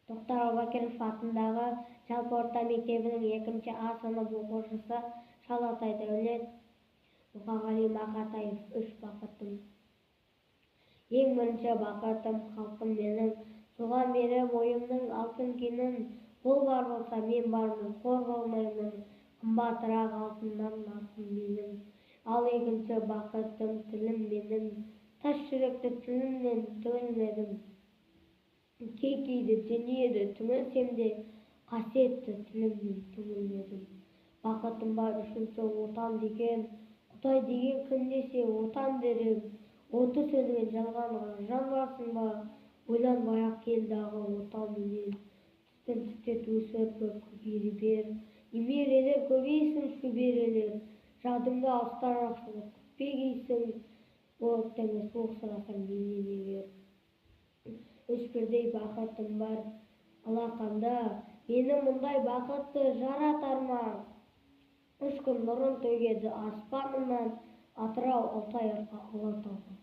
Тоқтар Әубәкіров атындағы жалпы орта мектебінің 2 А сынып оқушысы Шалатай Дәулет Мұқағали Мақатаев. Үш бақытым. Ең бірінші бақытым — халқым менің. Соған беріп ойымның алтын кенін. Ол бар болса, мен бармын, қор болмаймын. Қымбатырақ алтыннан артым менің. Ал екінші бақытым — тілім менің. Тас жүректі тілімнен түңілмедім. Кей-кейде дүниеде түңілсем де, қасиетті тілімнен түңілмедім. Бақытым бар үшінші — Отан деген. Құдай деген кім десе, Отан дер. Оты сөнген жалғанға жан барсың ба? Ойланбай-ақ кел дағы Отан менен. Түтін түтет, өсіп көбейе бер. Немерелер көбейсін, шөберелер. Жадыңда ұста, жақсылық күтпегейсің. Оттаңа суық сұрасаң менен егер. Үш бірдей бақытым бар алақанда. Мені мұндай бақытты жаратар ма? Үш күн нұрын төгеді аспанымнан. Атырау, Алтай, Арқа, Алатауға.